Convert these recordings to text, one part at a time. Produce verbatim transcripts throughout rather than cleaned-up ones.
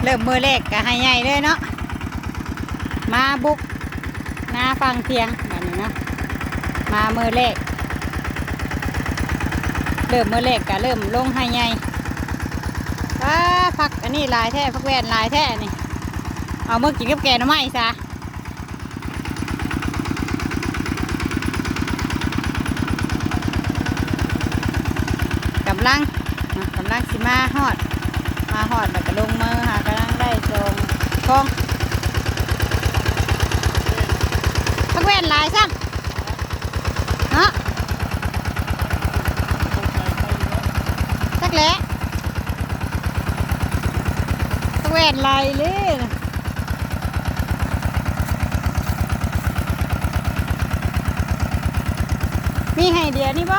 เริ่มมื้อแรกก็ไฮ่ใหญ่เลยเนาะ มาบุกนาฝั่งเถียงบัดนี้เนาะ มามื้อแรก เริ่มมื้อแรกก็เริ่มลงไฮ่ใหญ่ ว้า ผักอันนี้หลายแท้ ผักแว่นหลายแท้นี่ เอามากินกับแกงหน่อไม้ซะ กำลัง กำลังสิมาฮอด มาฮอดแล้วก็ลงมือหากำลังได้สองกอง ผักแว่นหลายซ้ำเนาะ จักแหละ ผักแว่นหลายเลยนะ มีไฮ่เดียวนี่บ่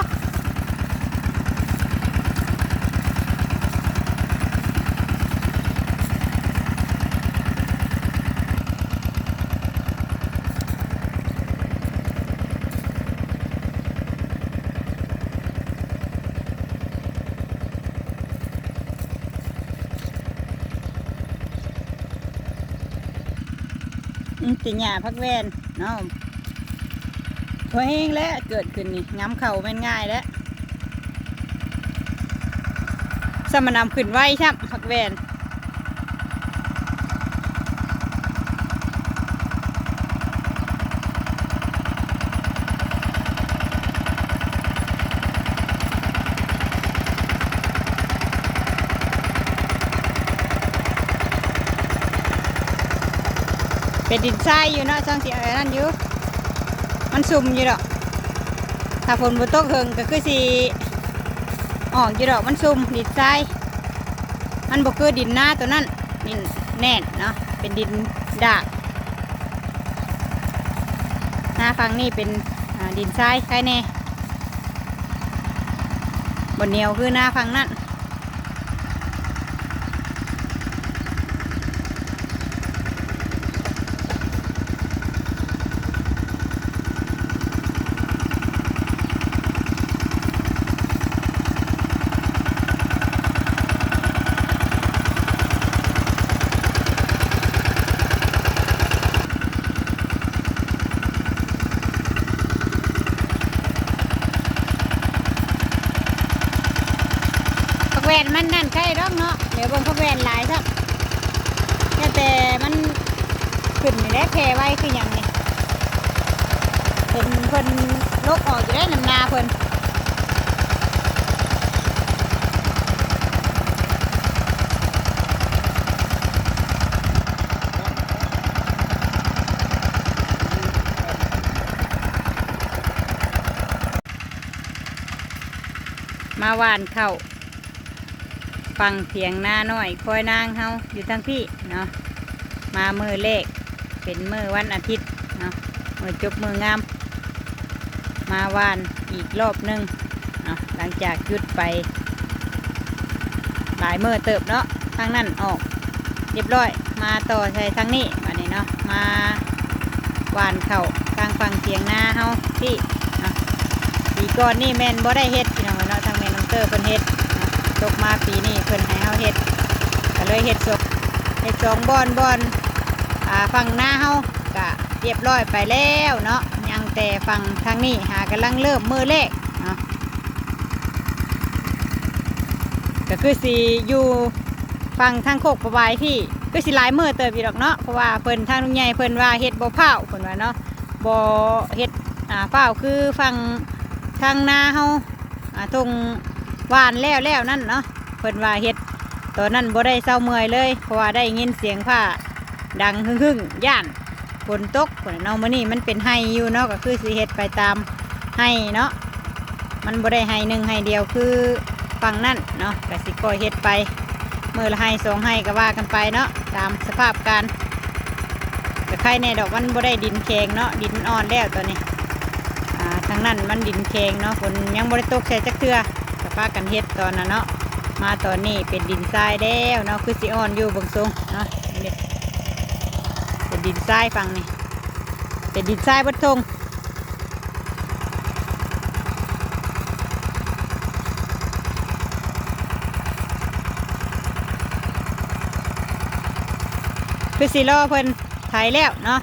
อืม แต่หญ้าผักแว่นเนาะ พอแห้งแล้วเกิดขึ้นนี่ งำเข้าแม่นง่ายแล้ว สมานำขึ้นไวซ้ำผักแว่น เป็นดินทรายอยู่เนาะ ช่างสิเอาอันนั้นอยู่ มันซุ่มอยู่ดอก ถ้าฝนบ่ตกเฮิงก็คือสิออกอยู่ดอก มันซุ่ม ดินทราย มันบ่คือดินนาตัวนั้น ดินแน่นเนาะ เป็นดินดาก นาฝั่งนี้เป็น อ่า ดินทราย ไคแน่ บ่เหนียวคือนาฝั่งนั้น ผักแว่นมันนั่นไคดอกเนาะ เดี๋ยวเบิ่งผักแว่นหลายซ้ำ เนี่ยแต่มันขึ้นนี่แหละ แผ่ไวคือหยังนี่ เป็นเพิ่นลกออกอยู่ได้นำนาเพิ่น มาหว่านข้าว ฝั่งเถียงนาน้อยคอยนางเฮาอยู่ทางพี้เนาะ มามื้อแรกเป็นมื้อวันอาทิตย์เนาะ มื้อจบมื้องาม มาหว่านอีกรอบหนึ่งเนาะ หลังจากหยุดไปหลายมื้อเติบเนาะ ทางนั้นออกเรียบร้อย มาต่อใส่ทางนี้บัดนี้เนาะ มาหว่านข้าวทางฝั่งเถียงนาเฮาพี้เนาะ ปีก่อนนี่แม่นบ่ได้เฮ็ดพี่น้องเนาะ ทางแม่น้องเตอร์เพิ่นเฮ็ดเนาะ ตกมาปีนี้เพิ่นให้เฮาเฮ็ด ก็เลยเฮ็ดสอง เฮ็ดสองบ่อน บ่อน อ่า ฝั่งนาเฮากะเรียบร้อยไปแล้วเนาะ ยังแต่ฝั่งทางนี้หากำลังเริ่มมื้อแรกเนาะ ก็คือสิอยู่ฝั่งทางโคกประวายพี้ คือสิหลายมื้อเติบอยู่ดอกเนาะ เพราะว่าเพิ่นทางลุงใหญ่เพิ่นว่าเฮ็ดบ่ฟ้าว เพิ่นว่าเนาะ บ่เฮ็ด อ่า ฟ้าวคือฝั่งทางนาเฮา อ่า ทุ่งหว่านแล้วแล้วนั่นเนาะ เพิ่นว่าเฮ็ด ตอนนั้นบ่ได้เซาเมื่อยเลย เพราะว่าได้ยินเสียงฟ้าดังหึ่งๆ ย้านฝนตกพู้นน่ะเนาะ มื้อนี้มันเป็นไฮ่อยู่เนาะ ก็คือสิเฮ็ดไปตามไฮ่เนาะ มันบ่ได้ไฮ่หนึ่งไฮ่เดียวคือฝั่งนั่นเนาะ ก็สิค่อยเฮ็ดไป มื้อละไฮ่สองไฮ่ก็ว่ากันไปเนาะ ตามสภาพการ ก็ไคแน่ดอก มันบ่ได้ดินแข็งเนาะ ดินอ่อนแล้วตอนนี้ อ่า ทางนั้นมันดินแข็งเนาะ ฝนยังบ่ได้ตกใส่จักเทื่อ ก็พากันเฮ็ดตอนนั้นเนาะ มาตอนนี้เป็นดินทรายแล้วเนาะ คือสิอ่อนอยู่เบิ่งทรงเนาะ นี่เป็นดินทรายฝั่งนี้ เป็นดินทรายเบิดทง คือสิรอเพิ่นไถแล้วเนาะ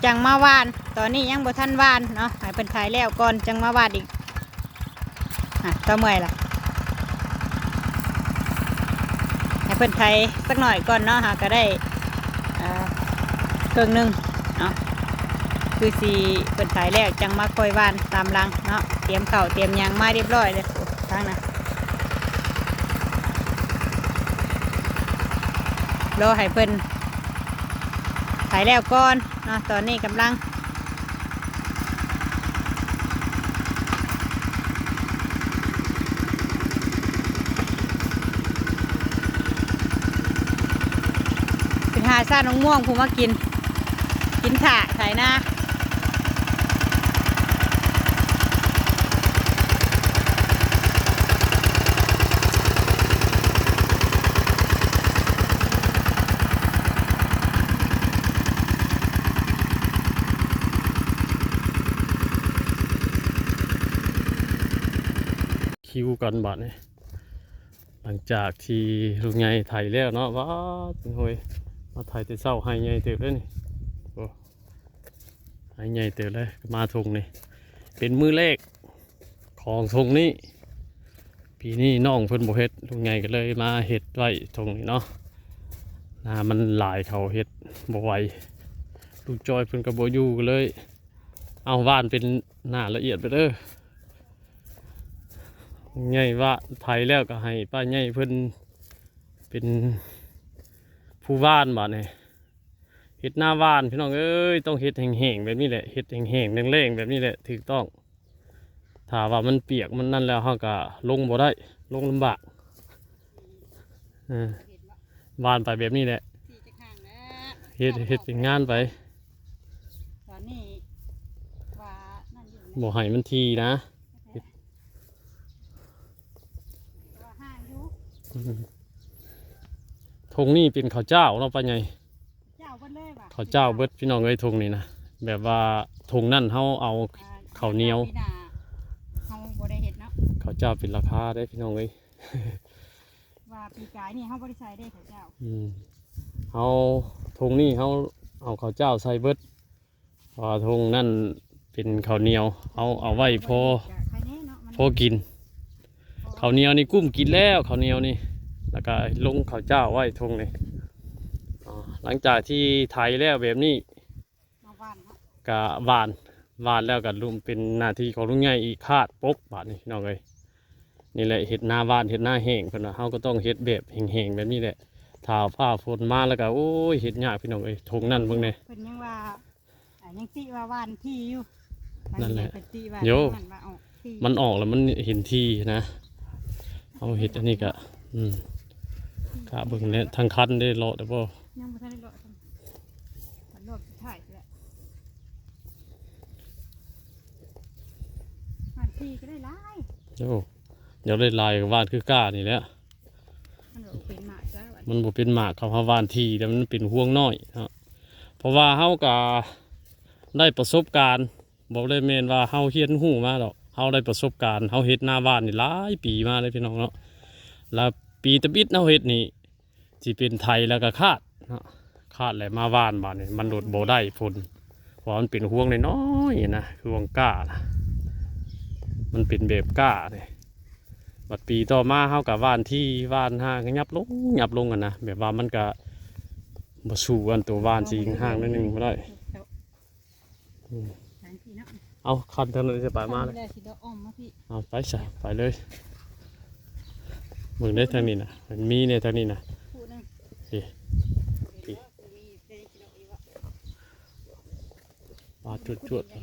จั่งมาหว่าน ตอนนี้ยังบ่ทันหว่านเนาะ ให้เพิ่นไถแล้วก่อนจั่งมาหว่านอีก อ่ะ ต่อเมื่อยล่ะ ให้เพิ่นไถสักหน่อยก่อนเนาะ เฮาก็ได้ เอ่อ ครึ่งหนึ่งเนาะ คือสิเพิ่นไถแล้วจั่งมาค่อยหว่านตามหลังเนาะ เตรียมข้าวเตรียมหยังมาเรียบร้อยเลย โอ้ ทางนั้น รอให้เพิ่นไถแล้วก่อนเนาะ ตอนนี้กำลัง ไปหาซ่าน้องม่วงผู้มากิน กินถ่าไถนา คิวกันบาดนี้ หลังจากที่ลุงใหญ่ไถแล้วเนาะ ว้า โอ้ย มาไถแต่เช้า ไฮ่ใหญ่เติบเลยนี่ โอ้ ไฮ่ใหญ่เติบเลย มาทงนี่ เป็นมื้อแรกของทงนี้ ปีนี้น้องเพิ่นบ่เฮ็ด ลุงใหญ่ก็เลยมาเฮ็ดไว้ทงนี้เนาะ นามันหลาย เขาเฮ็ดบ่ไหว ลุงจอยเพิ่นก็บ่อยู่ ก็เลย เอาหว่านเป็นหน้าละเอียดไปเด้อ ลุงใหญ่ว่าไถแล้วก็ให้ป้าใหญ่เพิ่นเป็นผู้หว่านบาดนี้ เฮ็ดนาหว่านพี่น้องเอ้ย ต้องเฮ็ดแห้งๆแบบนี้แหละ เฮ็ดแห้งๆแล้งๆแบบนี้แหละ ถูกต้อง ถ้าว่ามันเปียกมันนั่นแล้ว เฮาก็ลงบ่ได้ ลงลำบาก เออ หว่านไปแบบนี้แหละ เฮ็ด เฮ็ดเป็นงานไป ตอนนี้ว่านั่นอยู่นะ บ่ให้มันถี่นะ ว่าห่างอยู่ อืม ทงนี้เป็นข้าวเจ้าเนาะ ป้าใหญ่ เจ้าเบิดเลยว่ะ ข้าวเจ้าเบิดพี่น้องเอ้ย ทงนี้นะ แบบว่าทงนั่นเฮาเอา อ่า ข้าวเหนียว ปีหน้าเฮาบ่ได้เฮ็ดเนาะ ข้าวเจ้าเป็นราคาเด้พี่น้องเอ้ย ว่าปีกายนี่เฮาบ่ได้ใส่เด้ข้าวเจ้า อืม เฮา ทงนี้เฮาเอาข้าวเจ้าใส่เบิด เพราะว่าทงนั่นเป็นข้าวเหนียว เฮาเอาไว้พอ ก็ใครแน่เนาะ มัน พอกิน ข้าวเหนียวนี่กุ้มกินแล้ว ข้าวเหนียวนี่ แล้วก็ลงข้าวเจ้าไว้ทงนี่ อ๋อ หลังจากที่ไถแล้วแบบนี้ มาหว่านเนาะ ก็หว่าน หว่านแล้วก็ลุมเป็นหน้าที่ของลุงใหญ่อีก คาดปกบาดนี้พี่น้องเอ้ย นี่แหละเฮ็ดนาหว่าน เฮ็ดนาแห้ง เพิ่นว่าเฮาก็ต้องเฮ็ดแบบแห้งๆแบบนี้แหละ ถ้าฟ้าฝนมาแล้วก็ โอ้ย เฮ็ดยากพี่น้องเอ้ย ทงนั่นเบิ่งแหน่ เพิ่นยังว่า อ่ะ ยังติว่าหว่านถี่อยู่ นั่นแหละ เพิ่นติว่า โย มันว่าออกถี่ มันออกแล้วมันเห็นถี่นะ เฮาเฮ็ดอันนี้ก็ อืม กะเบิ่งแหน่ ทางคันได้เลาะได้บ่ ยังบ่ทันได้เลาะซ้ำ รอบสุดท้ายแล้ว หว่านถี่ก็ได้หลาย โอ้ อยากได้หลายก็หว่านคือก้านี่แหละ มันบ่เป็นหมากจ้า มันบ่เป็นหมาก เขาหาหว่านถี่ แต่มันเป็นฮวงน้อยเนาะ เพราะว่าเฮาก็ได้ประสบการณ์ บ่ได้แม่นว่าเฮาเรียนรู้มาดอก เฮาได้ประสบการณ์ เฮาเฮ็ดนาหว่านนี่หลายปีมาเลยพี่น้องเนาะ แล้วปีตะบิดเฮาเฮ็ดนี่ สิเป็นไถแล้วก็คาดเนาะ คาดแล้วมาหว่านบาดนี้ มันโดดบ่ได้ผล เพราะมันเป็นฮวงน้อยๆนะ ฮวงก้านะ มันเป็นแบบก้าเลย บัดปีต่อมาเฮาก็หว่านถี่ หว่านห่าง หยับลง หยับลงอะนะ แบบว่ามันก็บ่สู้อันตัวหว่านสิห่างหน่อยหนึ่งบ่ได้ อืม ทางที่เนาะ เอาคันทางนั้นจะไปมาเลย ทางนี้แหละสิเดาะอ้อมมาพี่ เอาไปซะ ไปเลย เบิ่งได้ทางนี้นะ มันมีในทางนี้นะ ผู้หนึ่ง พี่ พี่ มีได้สิเดาะอีกวะ ปลาจวดๆ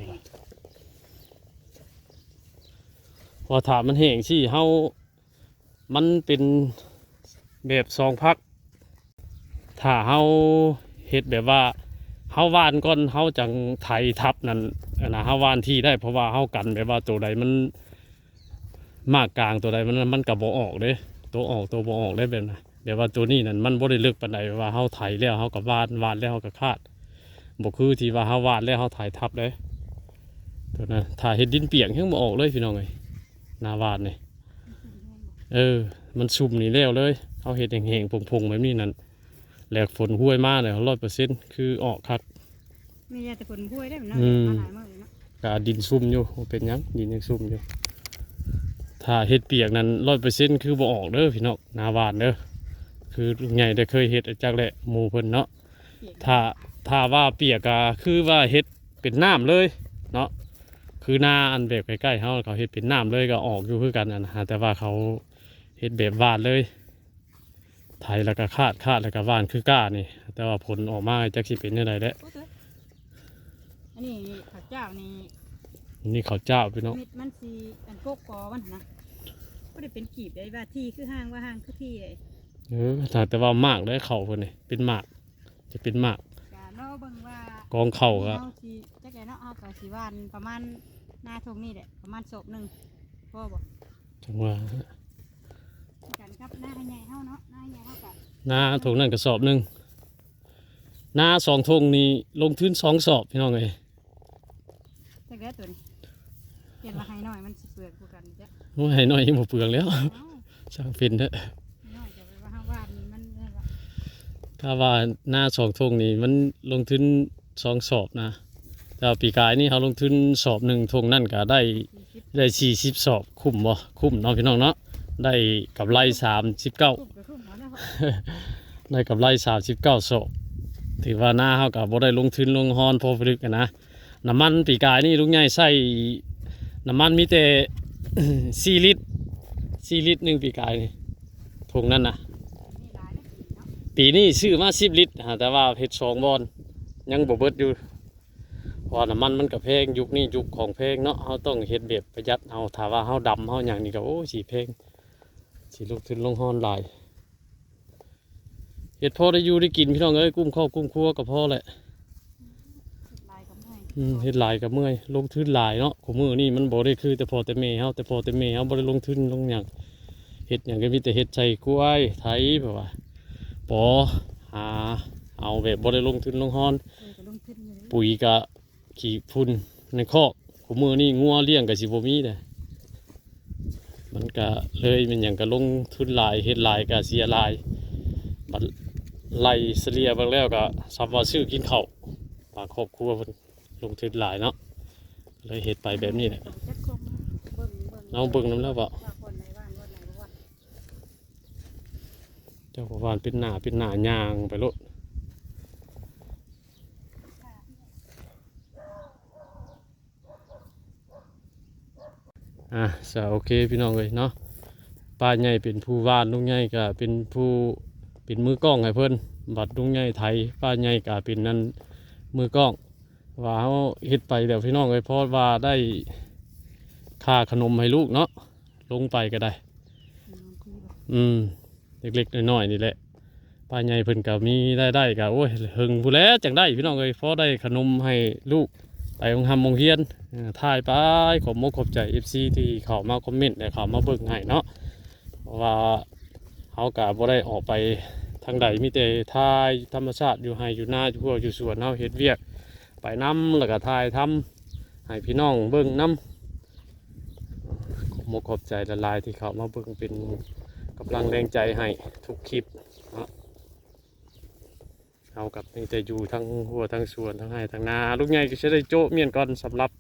พอถามมันแห้งสิ เฮา มันเป็นแบบสองพัก ถ้าเฮาเฮ็ดแบบว่า เฮาหว่านก่อน เฮาจั่งไถทับนั่น อันน่ะ เฮาหว่านถี่ได้ เพราะว่าเฮากันแบบว่าตัวใดมัน หมากกลางตัวใดมัน มันก็บ่ออกเด้ ตัวออกตัวบ่ออกเด้แบบนั้น แบบว่าตัวนี้นั่นมันบ่ได้เลิกปานใด แบบว่าเฮาไถแล้วเฮาก็หว่าน หว่านแล้วเฮาก็คาด บ่คือที่ว่าเฮาหว่านแล้วเฮาไถทับเด้ ตัวนั้น ถ้าเฮ็ดดินเปียกยังบ่ออกเลยพี่น้องเอ้ย นาหว่านนี่ เออ มันซุ่มนี่แล้วเลย เฮาเฮ็ดแห้งๆผงๆแบบนี้นั่น แล้วฝนห้วยมาเนี่ยร้อยเปอร์เซ็นต์ คือออกคัก มีแต่ฝนห้วยได้เนาะ อืม มาหลายมื้อเลยเนาะ กะดินซุ่มอยู่ บ่เป็นหยัง ดินยังซุ่มอยู่ ถ้าเฮ็ดเปียกนั่นร้อยเปอร์เซ็นต์ คือบ่ออกเด้อพี่น้อง หน้าหว่านเด้อ คือลุงใหญ่ได้เคยเฮ็ดจักแหละหมู่เพิ่นเนาะ ถ้า ถ้าว่าเปียกก็คือว่าเฮ็ดเป็นน้ำเลยเนาะ คือนาอันแบบใกล้ๆเฮา เขาเฮ็ดเป็นน้ำเลยก็ออกอยู่คือกันอันนะ แต่ว่าเขาเฮ็ดแบบหว่านเลย ไถแล้วก็คาด คาดแล้วก็หว่านคือก้านี่ แต่ว่าผลออกมาจักสิเป็นจั่งใดแหละ โอ้ย อันนี้ข้าวเจ้านี่ นี่ข้าวเจ้าพี่น้อง เม็ดมันสิอันกกกอมันหั่นนะ บ่ได้เป็นกีบได้ว่าที่คือห้าง ว่าห้างคือที่เลย เออ ถ้าแต่ว่าหมากได้เข้าเพิ่นนี่ เป็นหมาก จะเป็นหมาก ก็รอเบิ่งว่ากองเข้าก็ เฮาสิจักได๋เนาะ เฮาก็สิหว่านประมาณนาทงนี่แหละ ประมาณสอบหนึ่ง พอบ่ จังว่า กันกับนาใหญ่เฮาเนาะ นาใหญ่เฮาก็ นาทงนั่นก็สอบหนึ่ง นาสองทงนี่ลงทุนสองสอบพี่น้องเอ้ย จักแด้ตัวนี้ เปลี่ยนมาให้หน่อยมันสิเปลืองกว่ากันจ้ะ โอ้ย ให้หน่อยยังบ่เปลืองแล้ว เอ้า ช่างเป็นเถอะ ให้หน่อยจะไปว่าหาว่านี่มันนั่นวะ ถ้าว่านาสองทงนี่มันลงทุนสองสอบนะ แต่ว่าปีกายนี่เขาลงทุนสอบหนึ่งทงนั่นก็ได้ สี่สิบ ได้สี่สิบสอบ คุ้มบ่ คุ้มเนาะพี่น้องเนาะ ได้กำไรสามสิบเก้า คุ้มก็คุ้มเอาแล้ว ได้กำไรสามสิบเก้าสอบ ถือว่านาเขาก็บ่ได้ลงทุนลงฮอนพอปานใดนะ น้ำมันปีกายนี่ลุงใหญ่ใส่น้ำมันมีแต่ สี่ลิตร สี่ลิตรหนึ่งปีกายนี่ ทงนั่นนะ ปีนี้ซื้อมาสิบลิตร หาแต่ว่าเฮ็ดสองบ่อน ยังบ่เบิดอยู่ เพราะว่าน้ำมันมันก็แพง ยุคนี้ยุคของแพงเนาะ เราต้องเฮ็ดแบบประหยัดเอา ถ้าว่าเราดำเราหยังนี่ก็ โอ้ย สิแพง สิลงทุนลงฮอนหลาย เฮ็ดพอได้อยู่ได้กินพี่น้องเอ้ย กุ้มครอบกุ้มครัวก็พอแหละ เฮ็ดหลายก็เมื่อย อืม เฮ็ดหลายก็เมื่อย ลงทุนหลายเนาะ คู่มื้อนี่มันบ่ได้คือแต่พ่อแต่แม่เฮา แต่พ่อแต่แม่เฮาบ่ได้ลงทุนลงหยัง เฮ็ดหยังก็มีแต่เฮ็ดใส่ควายไถ แบบว่า ปอ หา เอาแบบบ่ได้ลงทุนลงฮอน เออ ก็ลงทุนอยู่เด้ ปุ๋ยก็ ขี้ฝุ่นในคอก คู่มื้อนี้งัวเลี้ยงก็สิบ่มีเด้ มันก็เลยแม่นหยังก็ลงทุนหลาย เฮ็ดหลายก็เสียหลาย บัดไล่เฉลี่ยเบิ่งแล้วก็ส่ำว่าซื้อกินข้าว บางครอบครัวเพิ่นลงทุนหลายเนาะ เลยเฮ็ดไปแบบนี้แหละ จักคงเบิ่ง เบิ่ง เอาเบิ่งนำแล้วบ่ ว่าคนไหนว่าง คนไหนบ่ว่าง เจ้าของบ้านเป็นหน้าเป็นหน้าย่างไปโลด อ่ะ ซะโอเคพี่น้องเอ้ยเนาะ ป้าใหญ่เป็นผู้หว่าน ลุงใหญ่ก็เป็นผู้ เป็นมือกล้องให้เพิ่น บัดลุงใหญ่ไถ ป้าใหญ่ก็เป็นนั่นมือกล้อง ว่าเฮาเฮ็ดไปแล้วพี่น้องเอ้ย เพราะว่าได้ค่าขนมให้ลูกเนาะ ลงไปก็ได้ อืม เล็กๆน้อยๆนี่แหละ ป้าใหญ่เพิ่นก็มีรายได้ก็ โอ้ย เฮิงพู้นแหละจั่งได้พี่น้องเอ้ย พอได้ขนมให้ลูกไปโรงหำโรงเฮียน เอ่อ ถ่ายไป ขอบมกขอบใจ เอฟซี ที่เข้ามาคอมเมนต์และเข้ามาเบิ่งให้เนาะ เพราะว่าเฮาก็บ่ได้ออกไปทางใด มีแต่ถ่ายธรรมชาติอยู่ไฮ่อยู่นา อยู่ครัวอยู่สวน เฮาเฮ็ดเวียกไปนำ แล้วก็ถ่ายทำให้พี่น้องเบิ่งนำ ขอบมกขอบใจหลายๆที่เข้ามาเบิ่งเป็นกำลังแรงใจให้ทุกคลิปเนาะ เฮากับมีแต่อยู่ทั้งครัวทั้งสวนทั้งไฮ่ทั้งนา ลุงใหญ่ก็สิได้โจ๊ะเมี้ยนก่อนสำหรับ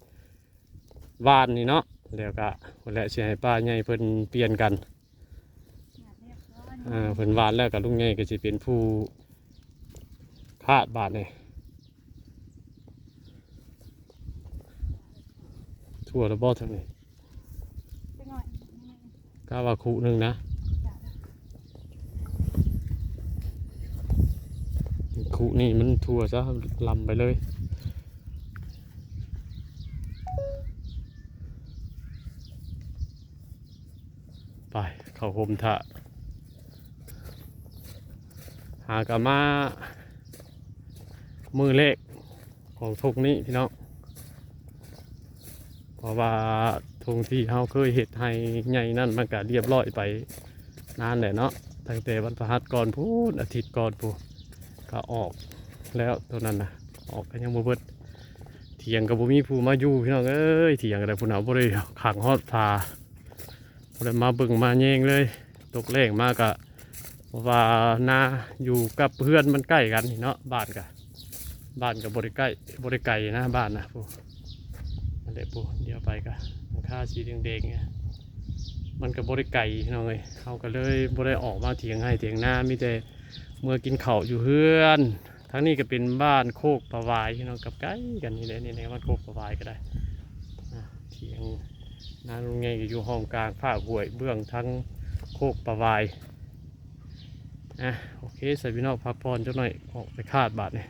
หว่านนี่เนาะ แล้วก็พู้นแหละสิให้ป้าใหญ่เพิ่นเปลี่ยนกัน อ่า เพิ่นหว่านแล้วก็ลุงใหญ่ก็สิเป็นผู้คาดบาดนี่ ทั่วแล้วบ่ทางนี้ จักหน่อย กะว่าคุหนึ่งนะ คุนี่มันทั่วซะ ลำไปเลย ไป เข้าโฮมถ่า หากะมา มื้อแรกของทงนี้พี่น้อง เพราะว่าทงที่เฮาเคยเฮ็ดไฮ่ใหญ่นั่นมันก็เรียบร้อยไปนานแล้วเนาะ ตั้งแต่วันพฤหัสก่อนพู้น อาทิตย์ก่อนพู้น ก็ออกแล้วตัวนั้นนะ ออกก็ยังบ่เบิด เถียงก็บ่มีผู้มาอยู่พี่น้องเอ้ย เถียงก็ได้พู้นเอา บ่ได้ขังฮอดผา บ่ได้มาเบิ่งมาแยงเลย ตกแล้งมาก็ ราะว่านาอยู่กับเฮือนมันใกล้กันนี่เนาะ บ้านกะ บ้านกะบ่ได้ใกล้ บ่ได้ไกลนะ บ้านนะ พู้น นั่นแหละ พู้น เดี๋ยวไปกะ หลังคาสีแดงๆเนี่ย มันกะบ่ได้ไกลพี่น้องเอ้ย เฮากะเลยบ่ได้ออกมาเถียงไฮ่เถียงนา มีแต่เมือกินข้าวอยู่เฮือน ทางนี้กะเป็นบ้านโคกป่าหวายพี่น้อง กับใกล้กันนี่แหละ นี่ในบ้านโคกป่าหวายกะได้ อ่ะ เถียงนาลุงใหญ่กะอยู่ห้องกลางฟากห้วยเบื้องทางโคกป่าหวาย อ่ะ โอเค ใส่พี่น้องพักผ่อนจักหน่อย ออกไปคาดบาดนี่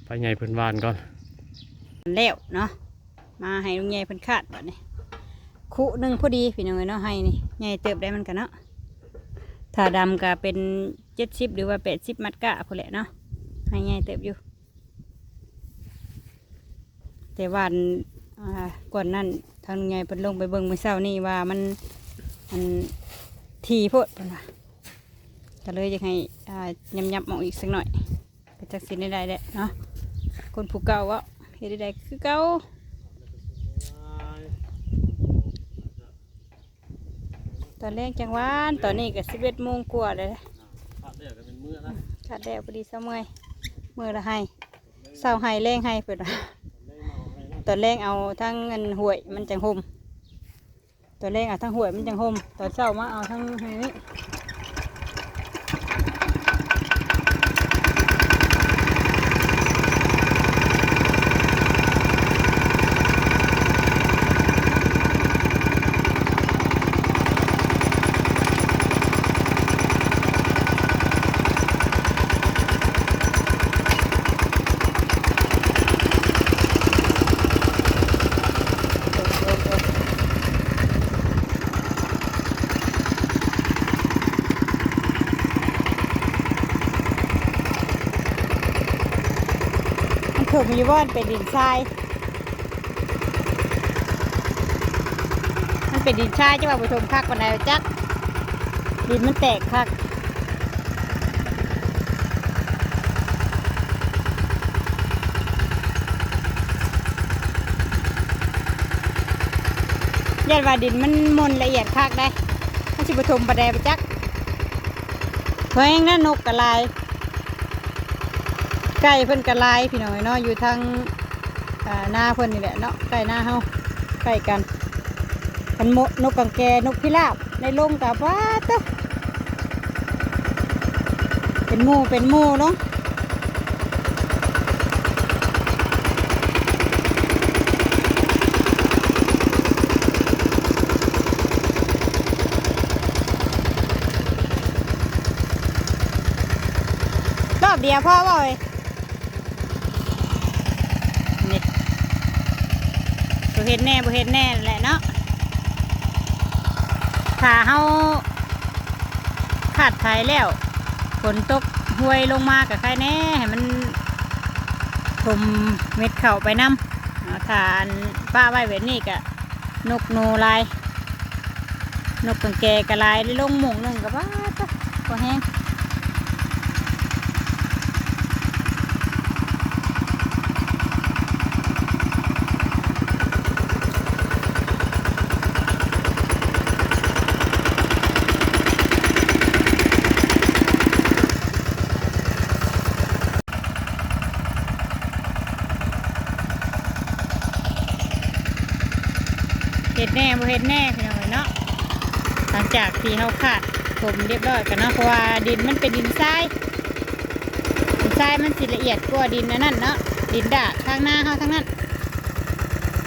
ไปใหญ่เพิ่นหว่านก่อน แล้วเนาะ มาให้ลุงใหญ่เพิ่นคาดบาดนี่ คุหนึ่งพอดีพี่น้องเอ้ยเนาะ ไฮ่นี่ ใหญ่เติบได้มันกะเนาะ ถ้าดำกะเป็นเจ็ดสิบหรือว่าแปดสิบมัดกะพู้นแหละเนาะ ไฮ่ใหญ่เติบอยู่ แต่หว่าน อ่า ก่อนนั้นทางลุงใหญ่เพิ่นลงไปเบิ่งมื้อเช้านี่ว่ามัน อัน ถี่โพดเพิ่นว่า กะเลยอยากให้ อ่า ยับๆออกอีกสักหน่อย กะจักสิได้แหละเนาะ คนผู้เก่าเว้า เฮ็ดได้คือเก่า ตอนแลงจั่งหว่าน ตอนนี้กะสิบเอ็ดโมงกว่าแล้ว คาดแล้วกะเป็นมื้อละ คาดแล้วพอดีเซาเมื่อย มื้อละไฮ่ เช้าไฮ่แลงไฮ่เพิ่นว่า ตอนแลงเอาทั้งอันห้วยมันจั่งห่ม ตอนแลงเอาทั้งห้วยมันจั่งห่ม ตอนเช้ามาเอาทั้งไฮ่นี่ มันถมอยู่บ่อนเป็นดินทราย มันเป็นดินทราย จะว่าบ่ถมคักปานใดจัก ดินมันแตกคัก ย่านว่าดินมันมนละเอียดคักได้ มันสิบ่ถมปานใดบ่จัก เพราะแฮงนะ นกกะหลาย ไก่เพิ่นกะหลายพี่น้องเนาะ อยู่ทาง อ่า นาเพิ่นนี่แหละเนาะ ใกล้นาเฮา ใกล้กัน คันมด นกกังแก นกพิราบ ในลงกะ ป๊าดเต๊อะ เป็นหมู่ เป็นหมู่เนาะ รอบเดียวพอบ่เอ้ย นี่ บ่เห็นแน่ บ่เห็นแน่นั่นแหละเนาะ ถ้าเฮาคาดไถแล้ว ฝนตกฮวยลงมากะไคแน่ ให้มันถมเม็ดข้าวไปนำ เอา ถ้าอันปะไว้แบบนี้กะ นกหนูหลาย นกกังแกกะหลาย เลยลงหม่องหนึ่งกะ ป๊าดเต๊อะ พอแฮง เห็นแน่บ่เห็นแน่พี่น้องเอ้ยเนาะ หลังจากที่เฮาคาดถมเรียบร้อยกันเนาะ เพราะว่าดินมันเป็นดินทราย ดินทรายมันสิละเอียดกว่าดินอันนั้นเนาะ ดินดากทางนาเฮาทางนั้น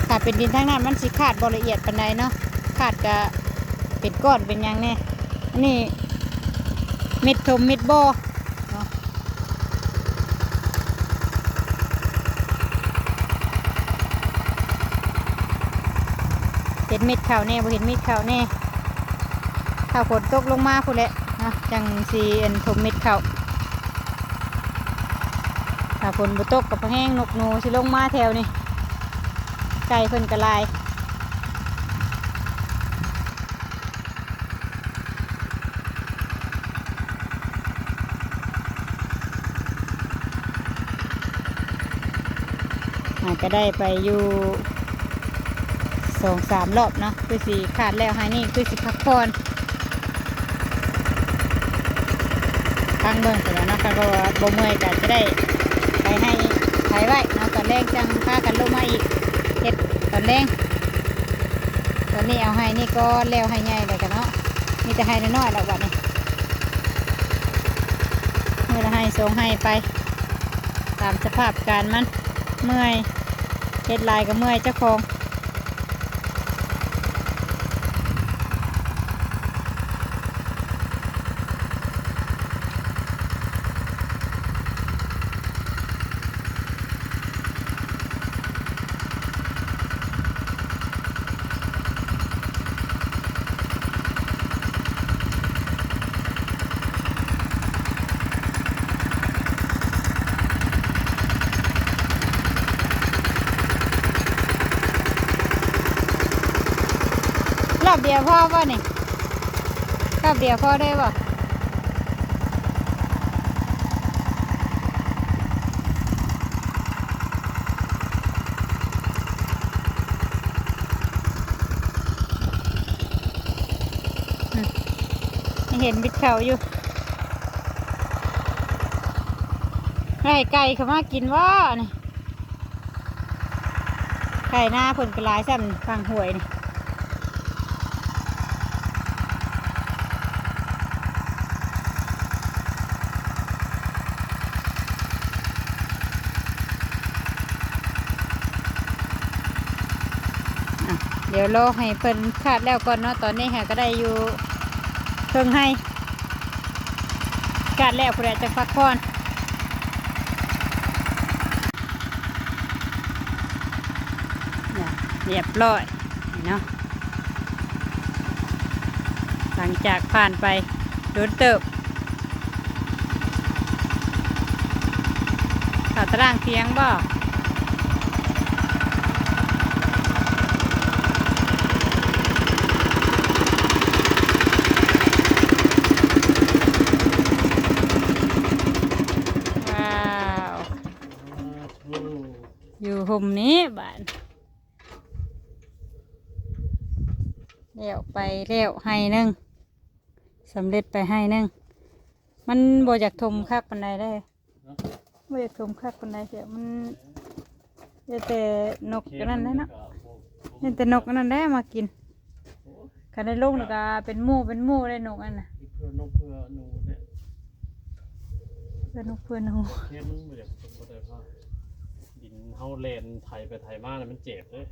ถ้าเป็นดินทางนั้นมันสิคาดบ่ละเอียดปานใดเนาะ คาดกะเป็นก้อนเป็นหยังแน่ อันนี้เม็ดถมเม็ดบ่อเนาะ เห็นเม็ดข้าวแน่ บ่เห็นเม็ดข้าวแน่ ถ้าฝนตกลงมาพู้นแหละเนาะ จั่งสิอันถมเม็ดข้าว ถ้าฝนบ่ตกกะพอแฮง นกหนูสิลงมาแถวนี้ ไก่เพิ่นกะหลาย อ่า กะได้ไปอยู่สองสามรอบเนาะ คือสิคาดแล้วไฮ่นี่ คือสิพักผ่อน พังเบิ่งเพิ่นว่าเนาะ คันบ่ บ่เมื่อยก็จะได้ไปให้ไถไว้เนาะ ตอนแลงจั่งพากันลงมาอีก เฮ็ดตอนแลง ตอนนี้เอาไฮ่นี่ก่อน แล้วไฮ่ใหญ่แล้วกันเนาะ มีแต่ไฮ่น้อยๆแล้วบัดนี้ มื้อละไฮ่สองไฮ่ไป ตามสภาพการมัน เมื่อย เฮ็ดหลายก็เมื่อยเจ้าของ รอบเดียวพอบ่นี่ รอบเดียวพอได้บ่ อืม ยังเห็นบิดเขาอยู่ ไก่ไก่เขามากินบ่นี่ ไก่นาเพิ่นก็หลายซ้ำนี่ ฝั่งห้วยนี่ อ่ะ เดี๋ยวรอให้เพิ่นคาดแล้วก่อนเนาะ ตอนนี้หาก็ได้อยู่เพิ่งให้คาดแล้ว ผู้ใดจะพักผ่อน เนี่ย เรียบร้อยเนาะ หลังจากผ่านไปโดนเติบ เขาตารางเตียงบ่ ว้าว อยู่ห่มนี้บาด แล้วไปแล้วไฮ่หนึ่ง สำเร็จไปไฮ่หนึ่ง มันบ่อยากถมคักปานใดเด้ บ่อยากถมคักปานใด เดี๋ยวมัน เดี๋ยวแต่นกอันนั้นแหละเนาะ เดี๋ยวแต่นกอันนั้นแหละมากิน คันได้ลงแล้วก็เป็นหมู่เป็นหมู่ได้นกอันน่ะ เพื่อนนกเพื่อหนูเนี่ย เพื่อนนกเพื่อนหนู เนี่ยมันบ่อยากถมบ่ได้ เพราะดินเฮาแล่นไถไปไถมาแล้วมันเจ็บเด้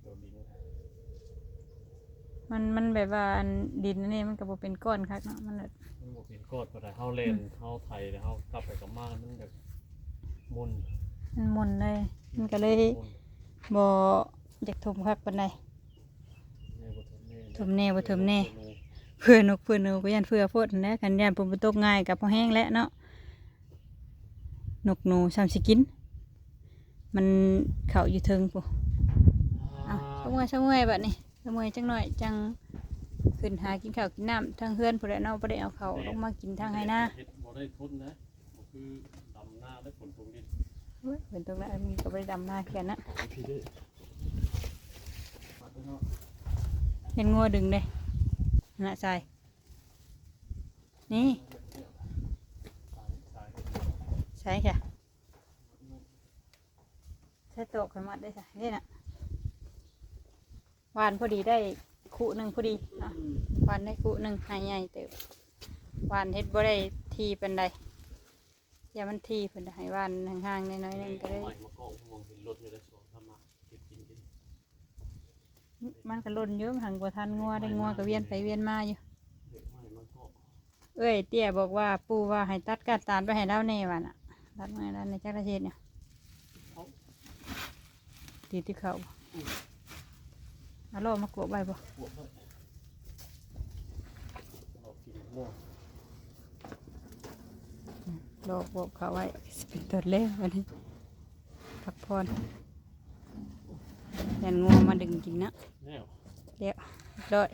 ตัวดิน มัน มันแบบว่าอันดินอันนี้มันก็บ่เป็นก้อนคักเนาะ มันแบบ มันบ่เป็นก้อนปานใด เฮาแล่น อืม เฮาไถแล้วเฮากลับไปกลับมามันแบบหมุน มันหมุนเลย มันก็เลย หมุน บ่อยากถมคักปานใด แน่บ่ถมแน่ ถมแน่บ่ถมแน่ เพื่อนนกเพื่อนหนู เพื่อนนกเพื่อนหนูก็ย่านเพื่อโพดนั่นแหละ คันย่านฝนบ่ตกง่ายก็พอแห้งแล้วเนาะ นกหนูซ้ำสิกิน มันเข้าอยู่เทิงพุ้น อ่า เอ้า เซาเมื่อย เซาเมื่อยบัดนี้ เซาเมื่อยจักหน่อยจั่งขึ้นหากินข้าวกินน้ำทางเฮือนพุ้นแหละเนาะ บ่ได้เอาข้าวลงมากินทางไฮ่นา เฮ็ดบ่ได้ทนนะ บ่คือดำนาและฝนตกดิน โอ้ย ฝนตกแล้ว อันนี้ก็บ่ได้ดำนาคือกันนะ พี่เด้อ เห็นงัวดึงเด้ นั่นน่ะ ทราย นี่ ใช่ค่ะ ใช่ ตอกข่อยมัดได้จ้ะ นี่น่ะ หว่านพอดีได้คุหนึ่งพอดีเนาะ หว่านได้คุหนึ่ง ไฮ่ใหญ่เติบ หว่านเฮ็ดบ่ได้ทีปานใด อย่ามันทีเพิ่นให้หว่านห่างๆ น้อยๆ หนึ่งก็ได้ ใหม่มาเกาะม่วงเห็นรถอยู่ได้สองสามมาเก็บกินกิน มันก็หล่นอยู่ หังบ่ทันงัวได้ งัวก็เวียนไปเวียนมาอยู่ เด็กใหม่มาเกาะ เอ้ยเตี้ยบอกว่าปู่ว่าให้ตัดก้านตาลไปให้ลาวแน่ว่าน่ะ ตัดมาให้ลาวแน่ จักละเฮ็ดเนี่ย เอ้า ตีที่เขา อืม เอาล้อมากวบไว้บ่ กวบไว้ รอกินม่วง อืม รอกวบเขาไว้ สิเป็นตอนแรกวันนี้ พักผ่อน ย่านงัวมาดึงกินนะ แล้ว เรียบร้อย